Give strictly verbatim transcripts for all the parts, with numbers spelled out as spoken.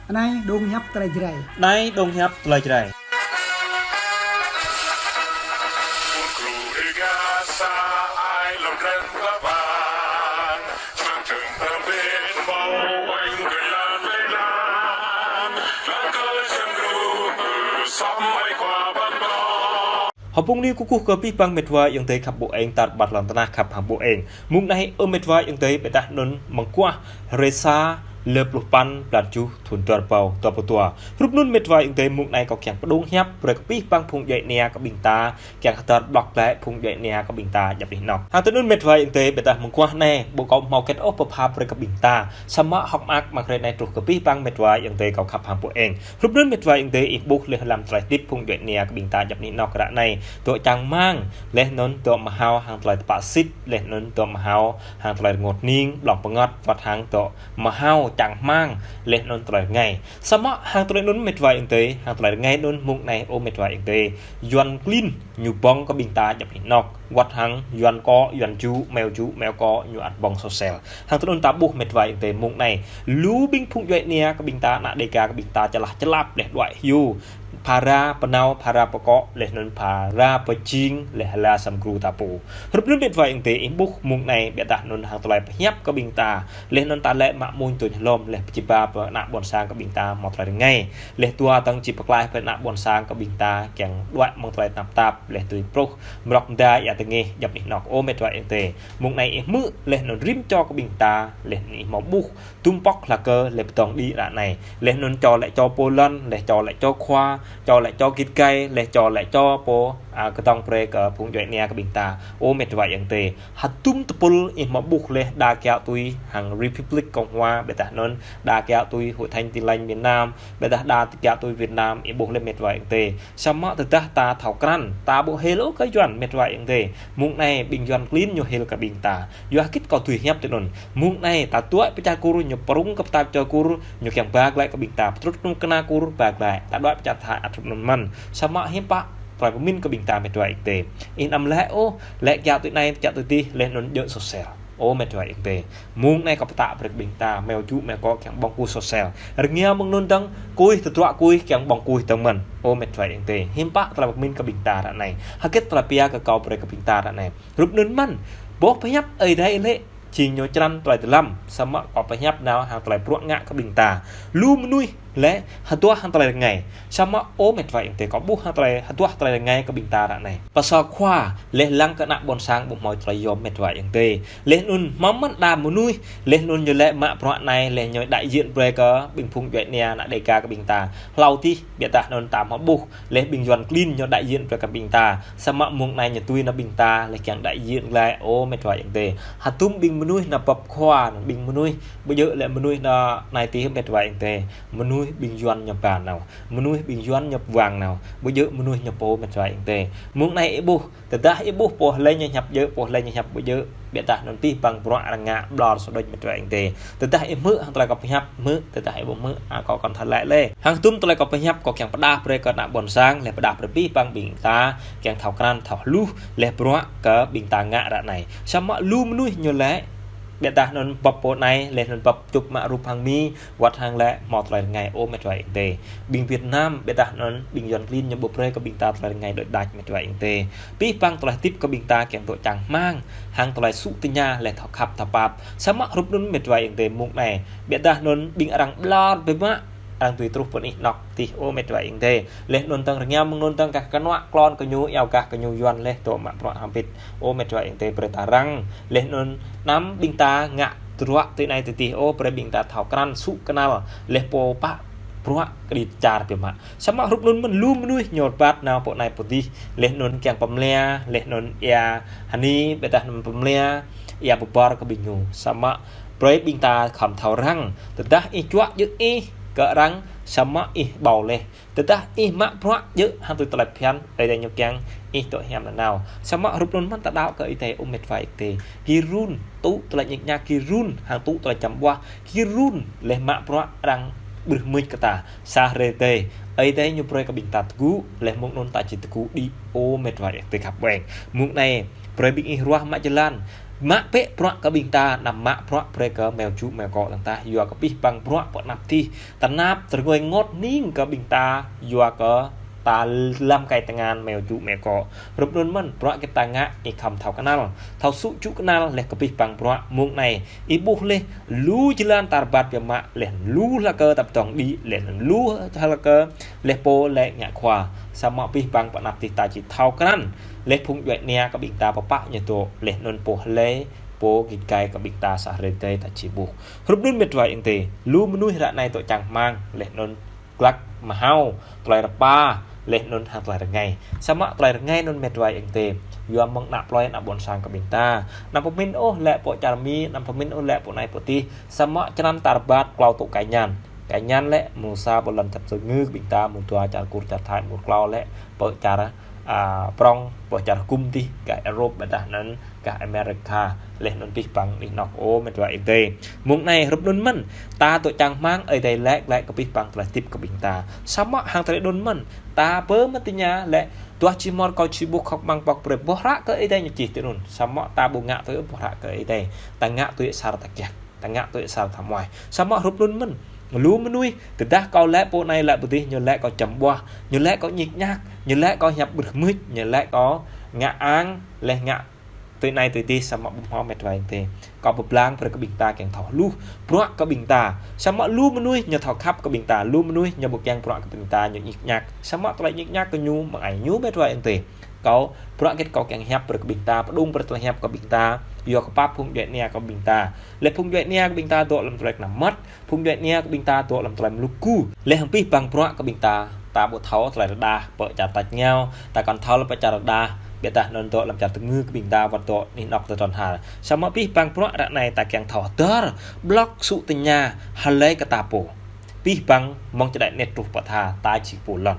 Anai dong hiăp tơlơi Jrai. Anai dong hiăp tơlơi Jrai. Hơpŭng ni kơkuh kơ abih bang met wa ayŏng adơi khăp ƀô̆ eng tar ƀar lŏn tơnah khăp hăng ƀô̆ eng. Mông anai ơ met wa ayŏng adơi, ƀiădah anŭn mơguah hrơi sa lơ pluh păn blan tơjuh thŭn dua rơbâo dua pluh dua. Hrup anŭn met wa ayŏng adơi, mông anai kâo kiăng pơdŏng hiăp brơi kơ abih bang phung djuai ania kơ ƀing ta, kiăng hơdơr blŏk glaĭ phung djuai ania kơ ƀing ta djŏp anih anŏk. Hăng tui anŭn met wa ayŏng adơi, ƀiădah mơguah anai ƀu kâo hmâo hơget ôh pơpha brơi kơ ƀing ta. Samơ̆ hơ̆k mơak mơ̆ng hrơi anai truh kơ abih bang met wa ayŏng adơi kâo khăp hăng ƀô̆ eng. Hrup anŭn met wa ayŏng adơi, ih ƀuh laih lăm tơlơi hơdip phung djuai ania kơ ƀing ta djŏp anih anŏk ră anai. Dŏ čang rơmang, laih anŭn dŏ mơhao hăng tơlơi tơpă sĭt, laih anŭn dŏ mơhao hăng tơlơi rơngot hning, blŏng pơngăt, wơ̆t hăng dŏ mơhao čang rơmang, laih anŭn tơlơi rơngai. Samơ̆ hăng tơlơi anŭn met wa ayŏng adơi, hăng tơlơi rơngai anŭn mông anai ơ met wa ayŏng adơi, Yuan klin ñu ƀơ̆ng kơ ƀing ta djŏp anih anŏk. Wơ̆t hăng Yuan kô̆, Yuan jŭ, meo jŭ, meo kô̆, ñu ăt ƀơ̆ng sosel. Hăng tui anŭn ta ƀuh met wa ayŏng adơi, mông anai lu ƀing phung djuai ania kơ ƀing ta, ană Dêga kơ ƀing ta čơlah čơlap laih đuaĭ hyu. Phara pơnao, phara pơkŏ, laih anŭn phara pơjing, laih hla sam gru ta pô. Hrup anŭn met wa ayŏng adơi, ih ƀuh mông anai, ƀiădah anŭn hăng tơlơi pơhiăp kơ ƀing ta, laih anŭn ta lĕ mă mơ̆ng tui hlom, laih pơjing ba pơ ană ƀôn sang kơ ƀing ta hmâo tơlơi rơngai. Laih dua tơ̆ng či pơklaih pơ ană ƀôn sang kơ ƀing ta kiăng đuaĭ mơ̆ng tơlơi tơnap tap, laih tui pruh mrŏk mơda ia tơngih djŏp anih anŏk ơ met wa ayŏng adơi. Mông anai ih hmư̆, laih anŭn rĭm čô kơ ƀing ta, laih anŭn ih hmâo ƀuh, tum pŏk hla kơ, laih pơdŏng đĭ ră anai. Laih anŭn čô lĕ čô pô lŏn, laih čô lĕ čô khua, čô lĕ čô git gai, laih čô lĕ čô pô, a, kơdŏng brơi kơ phung djuai ania kơ ƀing ta. Ơ met wa ayŏng adơi. Hơdôm tơpul ih hmâo ƀuh laih đa kiaŏ tui hăng Republic Cộng hòa, ƀiădah anŭn đa kiaŏ tui Hội thánh Tin lành miền Nam, ƀiădah đa kiaŏ tui Việt Nam, ih ƀuh laih met wa ayŏng adơi. Samơ̆ tơdah ta thâo krăn, ta ƀu hil ôh kơ Yuan met wa ayŏng adơi. Mông anai ƀing Yuan klin ñu hil kơ ƀing ta. Yua hơget kâo tui hiăp tui anŭn. Mông anai ta đuaĭ pơ čar Kur, ñu prŭng kơ pơtao čar Kur, ñu kiăng ba glaĭ kơ ƀing ta. Pơtrŭt nŭng kơna Kur ba glaĭ. Ta đuaĭ pơ čar Thái ăt hrup anŭn mơ̆n. Samơ̆ hiư̆m pă tơlơi pơmĭn kơ ƀing ta met wa ayŏng adơi. Ih anăm lĕ ôh, lĕ kiaŏ tui anai, kiaŏ tui adih, laih anŭn djơ̆ sosel. Ơ met wa ayŏng adơi. Mông anai kâo pơtă brơi kơ ƀing ta, meo jŭ, meo kô̆ kiăng ƀơ̆ng kơ sosel. Rơngiă mơ̆ng anŭn dơ̆ng, kuih tơdruă kuih kiăng ƀơ̆ng kuih dơ̆ng mơ̆n. Ơ met wa ayŏng adơi. Hiư̆m pă tơlơi pơmĭn kơ ƀing ta ră anai. Hơget tơlơi pia kơ kâo brơi kơ ƀing ta ră anai. Hrup anŭn mơ̆n. Boh pơhiăp Ơi Adai lĕ, jing ñu črăn tơlơi dơlăm, samơ̆ kâo pơhiăp nao hăng tơlơi bruă ngă kơ ƀing ta. Lu mơnuih lĕ hơduah hăng tơlơi rơngai. Samơ̆ ơ met wa ayŏng adơi, kâo ƀuh hăng tơlơi hơduah tơlơi rơngai kơ ƀing ta ră anai. Pơsô khua, laih lăng kơ ană ƀôn sang ƀu hmâo tơlơi yôm met wa ayŏng adơi. Laih anŭn hmâo mơ̆n đa mơnuih, laih anŭn ñu lĕ mă bruă anai, laih ñu đại diện brơi kơ ƀing phung djuai ania ană Dêga kơ ƀing ta. Hlâo adih, ƀiădah anŭn ta hmâo ƀuh, laih ƀing Yuan klin ñu đại diện brơi kơ ƀing ta. Samơ̆ mông anai ñu tui nao ƀing ta, laih kiăng đại diện glaĭ, ơ met wa ayŏng adơi. Hơdôm ƀing mơnuih nao bưp khua, ƀing mơnuih, ƀu djơ̆ lĕ mơnuih nao anai adih met wa ayŏng adơi. Mơnuih ƀing Yuan ñu ba nao. Mơnuih ƀing Yuan ñu wang nao. Ƀu djơ̆ mơnuih ñu pô met wa ayŏng adơi. Mông anai ih ƀuh, tơdah ih ƀuh pô hlơi ñu hiăp djơ̆, pô hlơi ñu hiăp ƀu djơ̆. Ƀiădah anŭn adih bang bruă arăng ngă ƀlŏr sơđŭč met wa ayŏng adơi. Tơdah ih hmư̆ hăng tơlơi kâo pơhiăp, hmư̆, tơdah ih ƀu hmư̆, a, kâo kăn thâo laĭ lĕ. Hăng hơdôm tơlơi kâo pơhiăp kâo kiăng pơdah brơi kơ ană ƀôn sang, laih pơdah brơi abih bang ƀing ta, kiăng thâo krăn, thâo hluh, laih bruă kơ ƀing ta ngă ră anai. Samơ̆ lu mơnuih ñu lĕ, ƀiădah anŭn bưp pô anai, laih anŭn bưp čŭp mă rup hăng mi, wơ̆t hăng lĕ hmâo tơlơi rơngai ơ met wa ayŏng adơi. Ƀing Việt Nam, ƀiădah anŭn ƀing Yuan klin ñu ƀu brơi kơ ƀing ta tơlơi rơngai đôč đač met wa ayŏng adơi. Abih bang tơlơi hơdip kơ ƀing ta kiăng dŏ čang rơmang, hăng tơlơi sŭ tơña laih thâo khăp thâo pap. Samơ̆ hrup anŭn met wa ayŏng adơi mông anai. Ƀiădah anŭn ƀing arăng ƀlŏr biă, arăng tui truh pơ anih anŏk adih ơ met wa ayŏng adơi. Laih anŭn dơ̆ng rơngiă mơ̆ng anŭn dơ̆ng gah kơnuă klon kơ ñu, iâu gah kơ ñu Yuan laih dŏ mă bruă hơbĭt. Ơ met wa ayŏng adơi brơi ta răng. Laih anŭn anăm ƀing ta ngă tơdruă tui anai tui adih ôh, brơi ƀing ta thâo krăn sŭ kơnăl. Laih pô pă bruă kơđi čar biă mă. Samơ̆ hrup anŭn mơ̆n lu mơnuih ñu rơbat nao pơ anai pơ adih. Laih anŭn kiăng pơmlia, laih anŭn ia hơni, ƀiădah anŭn pơmlia, ia pơbor kơ ƀing ñu. Samơ̆ brơi ƀing ta khŏm thâo răng. Tơdah ih juă djơ̆ ih kơ arăng, samơ̆ ih ƀâo laih. Tơdah ih mă bruă djơ̆ hăng tui tơlơi phiăn, Ơi Adai ñu kiăng ih dŏ hiam nanao. Samơ̆ hrup anŭn mơ̆n ta đaŏ kơ Ơi Adai ơ met wa ayŏng adơi. Gir run, tŭ tơlơi ñik ñak gir run, hăng tŭ tơlơi čăm ƀuah gir run, laih mă bruă arăng ƀrưh mưč kơ ta. Sa hrơi tơi, Ơi Adai ñu brơi kơ ƀing ta tơgŭ, laih mông anŭn ta či tơgŭ đĭ ơ met wa ayŏng adơi khăp ƀô̆ eng. Mông anai, brơi ƀing ih ruah mă jơlan, Mă bĕ bruă kơ ƀing ta, anăm mă bruă brơi kơ meo ju meo kô̆ lăng tah, yua kơ abih bang bruă pơ anăp adih, tơnap tơrơngơi rơngot hning kơ ƀing ta, yua kơ ta lăm kơi tơngan meo ju meo kô̆. Hrup anŭn mơ̆n, bruă hơget ta ngă, ih khŏm thâo kơnăl, thâo sŭ ju kơnăl, laih kơ abih bang bruă mông anai, ih ƀuh laih, lu jơlan ta rơbat biă mă, laih lu hlak kơ ta pơdŏng đĭ, laih lu hlak kơ, laih pô lĕ ngă khua, samơ̆ abih bang pơ anăp adih ta či thâo krăn, laih phung djuai ania kơ ƀing ta pơpă ñu dŏ, laih anŭn pô hlơi, pô git gai kơ ƀing ta sa hrơi tơi ta či ƀuh. Hrup anŭn met wa ayŏng adơi, lu mơnuih ră anai dŏ čang rơmang, laih anŭn glăk mơhao, tơlơi rơpa, laih anŭn hăng tơlơi rơngai. Samơ̆ tơlơi rơngai anŭn met wa ayŏng adơi, yua mơ̆ng ană plơi ană ƀôn sang kơ ƀing ta. Anăm pơmĭn ôh lĕ pơ čar Mi, anăm pơmĭn ôh lĕ pơ anai pơ adih. Samơ̆ črăn ta rơbat klâo tŭ kơ ñan. Kơ ñan lĕ mơ̆ng sa pơ lŏn čar Sơngư kơ ƀing ta, mơ̆ng dua čar Kur čar Thai, mơ̆ng klâo lĕ pơ čar, a, prŏng, pơ čar hơkŭm adih, gah Europe ƀôdah anŭn gah America, laih anŭn abih bang anih anŏk ơ met wa ayŏng adơi. Mông anai hrup anŭn mơ̆n, ta dŏ čang rơmang Ơi Adai laĭ glaĭ kơ abih bang tơlơi hơdip kơ ƀing ta. Samơ̆ hăng tơlơi anŭn mơ̆n, ta pơmĭn tơña lĕ, tuah či mơ̆r kâo či ƀuh khŏk măng pŏk brơi boh hră kơ Ơi Adai ñu čih tui anŭn. Samơ̆ ta ƀu ngă tui boh hră kơ Ơi Adai. Ta ngă tui asar ta kiăng. Ta ngă tui asar ta muai. Samơ̆ hrup anŭn mơ̆n, lu mơnuih, tơdah kâo laĭ pô anai laĭ pô adih, ñu laĭ kâo čăm ƀuah, ñu laĭ kâo ñik ñak, ñu laĭ kâo hiăp brưh mưč, ñu laĭ kâo ngă ang, laih ngă tui anai tui adih samơ̆ ƀu hmâo met wa ayŏng adơi. Kâo pơblang brơi kơ ƀing ta kiăng thâo hluh bruă kơ ƀing ta. Samơ̆ lu mơnuih ñu thâo khăp kơ ƀing ta, lu mơnuih ñu ƀu kiăng bruă kơ ƀing ta, ñu ñik ñak. Samơ̆ tơlơi ñik ñak kơ ñu mơ̆ng ai ñu met wa ayŏng adơi. Kâo bruă hơget kâo kiăng hiăp brơi kơ ƀing ta, pơdŏng brơi tơlơi hiăp kơ ƀing ta, yua kơ pap phung djuai ania kơ ƀing ta. Laih phung djuai ania kơ ƀing ta dŏ lăm tơlơi kơnăm mơmŏt, phung djuai ania kơ ƀing ta dŏ lăm tơlơi mluk ku. Laih hăng abih bang bruă kơ ƀing ta, ta ƀu thâo tơlơi rơđah pơ čar tač rơngiao, ta kŏn thâo lĕ pơ čar rơđah, ƀiădah anŭn dŏ lăm čar Sơngư kơ ƀing ta wơ̆t dŏ anih anŏk tơdron har. Samơ̆ abih bang bruă ră anai ta kiăng thâo hơdơr, blŏk sŭ tơña, hlơi kơ ta pô. Abih bang mơ̆ng čơđai anet truh pơ tha, ta jing pô lŏn.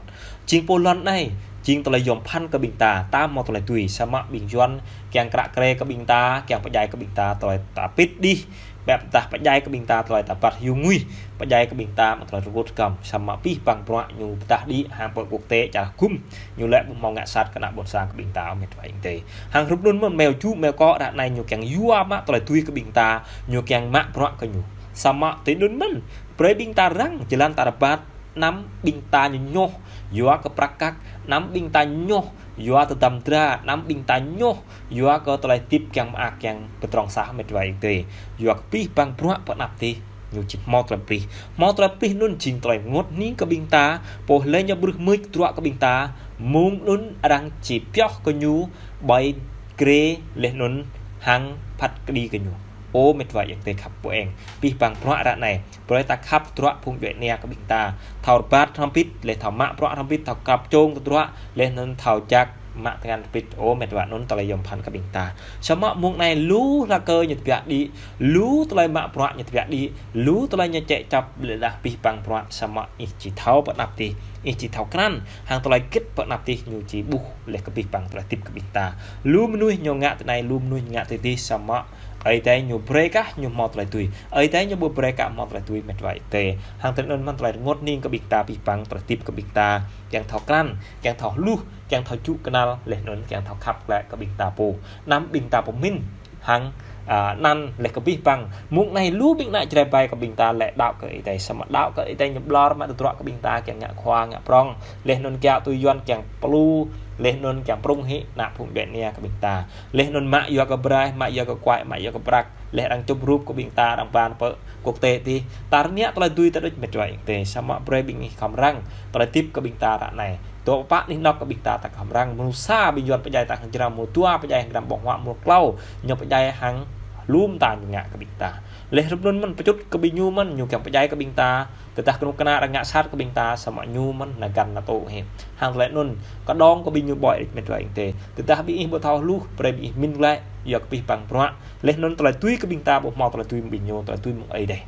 Jing pô lŏn anai, jing tơlơi yom phăn kơ ƀing ta, ta hmâo tơlơi tui, samơ̆ ƀing Yuan kiăng kră kre kơ ƀing ta, kiăng pơdjai kơ ƀing ta, tơlơi ta pĭt đih, ƀĕ tah pơdjai kơ ƀing ta tơlơi ta ƀăt hiu ngui, pơdjai kơ ƀing ta mă tơlơi rơngot kăm, samơ̆ abih bang bruă ñu pơdah đĭ hăng pơ quốc tế čar hơkŭm, ñu lĕ ƀu hmâo ngă sat kơ ană ƀôn sang kơ ƀing ta ơ met wa ayŏng adơi. Hăng hrup anŭn mơ̆n meo ju meo kô̆ ră anai ñu kiăng yua mă tơlơi tui kơ ƀing ta, ñu kiăng mă bruă kơ ñu. Samơ̆ tui anŭn mơ̆n, brơi ƀing ta răng, jơlan ta rơbat, anăm ƀing ta ñu nyoh, yua kơ prăk kăk, anăm ƀing ta ñu nyoh, yua tơdăm dra, anăm ƀing ta ñu nyoh, yua kơ tơlơi hơdip kiăng mơak kiăng pơdrŏng sah met wa ayŏng adơi. Yua kơ abih bang bruă pơ anăp adih, ñu či hmâo tơlơi brih. Hmâo tơlơi brih anŭn jing tơlơi rơngot hning kơ ƀing ta, pô hlơi ñu brưh mưč tơdruă kơ ƀing ta, mơ̆ng anŭn arăng či pioh kơ ñu ƀơi grê laih anŭn hăng phat kơđi kơ ñu. Ơ met wa ayŏng adơi khăp pô eng. Abih bang bruă ră anai, brơi ta khăp tơdruă phung djuai ania kơ ƀing ta. Thâo rơbat hrŏm hơbĭt, laih thâo mă bruă hrŏm hơbĭt, thâo krăp čông tơdruă, laih anŭn thâo jak mă tơngan hrŏm hơbĭt, ơ met wa anŭn tơlơi yom phăn kơ ƀing ta. Samơ̆ mông anai lu hlak kơ ñu tơbiă đĭ, lu tơlơi mă bruă ñu tơbiă đĭ, lu tơlơi ñu čĕ čăp, laih dah abih bang bruă samơ̆ ih či thâo pơ anăp adih, ih či thâo krăn, hăng tơlơi hơget pơ anăp adih ñu či ƀuh laih kơ abih bang tơlơi hơdip kơ ƀing ta. Lu mơnuih ñu ngă tui anai, lu mơnuih ñu ngă tui adih samơ̆ Ơi Adai ñu brơi kah ñu hmâo tơlơi tui. Ơi Adai ñu ƀu brơi kah hmâo tơlơi tui met wa ayŏng adơi. Hăng tui anŭn mơ̆n tơlơi rơngot hning kơ ƀing ta abih bang tơlơi hơdip kơ ƀing ta. Kiăng thâo krăn, kiăng thâo hluh, kiăng thâo ju kơnăl, laih anŭn kiăng thâo khăp glaĭ kơ ƀing ta pô. Anăm ƀing ta pơmĭn hăng, a, anăn laih kơ abih bang. Mông anai lu ƀing ană Jrai ƀai kơ ƀing ta lĕ đaŏ kơ Ơi Adai. Samơ̆ đaŏ kơ Ơi Adai ñu ƀlŏr mă tơdruă kơ ƀing ta kiăng ngă khua, ngă prŏng. Laih anŭn kiaŏ tui Yuan kiăng pơlu, laih anŭn kiăng prŭng hĭ ană phung djuai ania kơ ƀing ta. Laih anŭn mă yua kơ braih, mă yua kơ kuai, mă yua kơ prăk. Laih arăng čŭp rup kơ ƀing ta, arăng ban pơ quốc tế adih. Ta rơngiă tơlơi dưi ta đôč met wa ayŏng adơi. Samơ̆ brơi ƀing ih khŏm răng tơlơi hơdip kơ ƀing ta ră anai. Dŏ pă anih anŏk kơ ƀing ta ta khŏm răng. Mơnuih sa ƀing Yuan pơdjai ta hăng jrao, mơnuih dua pơdjai hăng gram ƀong huă, mơnuih klâo ñu pơdjai hăng lŏm ta ñu ngă kơ ƀing ta. Laih hrup anŭn mơ̆n pơčut kơ ƀing ñu mơ̆n, ñu kiăng pơdjai kơ ƀing ta. Tơdah kơnuk kơna arăng ngă sat kơ ƀing ta, samơ̆ ñu mơ̆n nao găn nao tŏ hĭ. Hăng tơlơi anŭn, kơđông kơ ƀing ñu ƀơi đôč met wa ayŏng adơi. Tơdah ƀing ih ƀu thâo hluh, brơi ƀing ih mĭn glaĭ, yua kơ abih bang bruă. Laih anŭn tơlơi tui kơ ƀing ta ƀu hmâo tơlơi tui mơ̆ng ƀing ñu, tơlơi tui mơ̆ng Ơi Adai.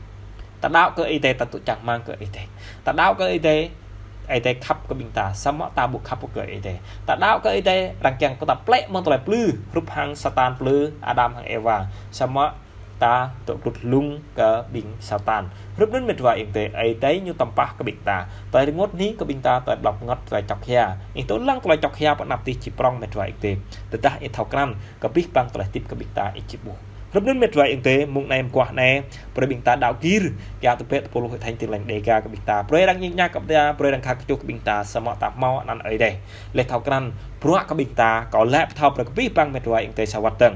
Ta đaŏ kơ Ơi Adai, ta dŏ čang rơmang kơ Ơi Adai. Ta đaŏ kơ Ơi Adai, Ơi Adai khăp kơ ƀing ta, samơ̆ ta ƀu khăp kơ Ơi Adai. Ta đaŏ kơ Ơi Adai, arăng kiăng kơ ta plĕ mơ̆ng tơlơi plư, hrup hăng Satan plư Adam hăng Êwa. Samơ̆ ta tŏ klut lung kơ ƀing Satan. Hrup anŭn met wa ayŏng adơi, Ơi Adai ñu tăm pah kơ ƀing ta. Tơlơi rơngot hning kơ ƀing ta, tơlơi blŏp bơngăt, tơlơi čŏk hia. Ih tŏ lăng tơlơi čŏk hia pơ anăp tih či prŏng met wa ayŏng adơi. Tơdah ih thâo krăn kơ abih bang tơlơi hơdip kơ ƀing ta ih či ƀuh. Hrup anŭn met wa ayŏng adơi, mông anai mơguah anai, brơi ƀing ta đaŏ gir, kiăng tơbiă tơpul Hội Thánh Tin Lành Đêga kơ ƀing ta. Brơi arăng ñik ñak kơ ƀing ta, brơi arăng khăp kơčŭh kơ ƀing ta, samơ̆ ta hmâo anăn Ơi Adai. Laih thâo krăn, bruă kơ ƀing ta, kâo laĭ pơthâo brơi kơ abih bang met wa ayŏng adơi sa wơ̆t dơ̆ng.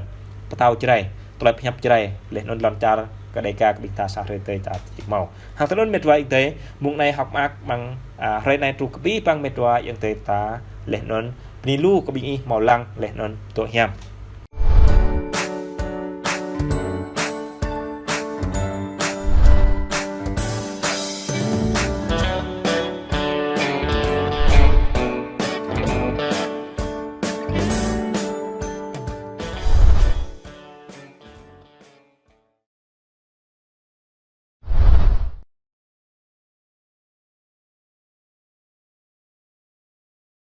Pơthâo Jrai, tơlơi pơhiăp Jrai, laih anŭn lŏn čar kơ Đêga kơ ƀing ta sa hrơi tơi ta či hmâo. Hăng tui anŭn met wa ayŏng adơi, mông anai hơ̆k mơak mơ̆ng, a, hrơi anai truh kơ abih bang met wa ayŏng adơi ta, laih anŭn bơni lu kơ ƀing ih hmâo lăng, laih anŭn tŏ hiam.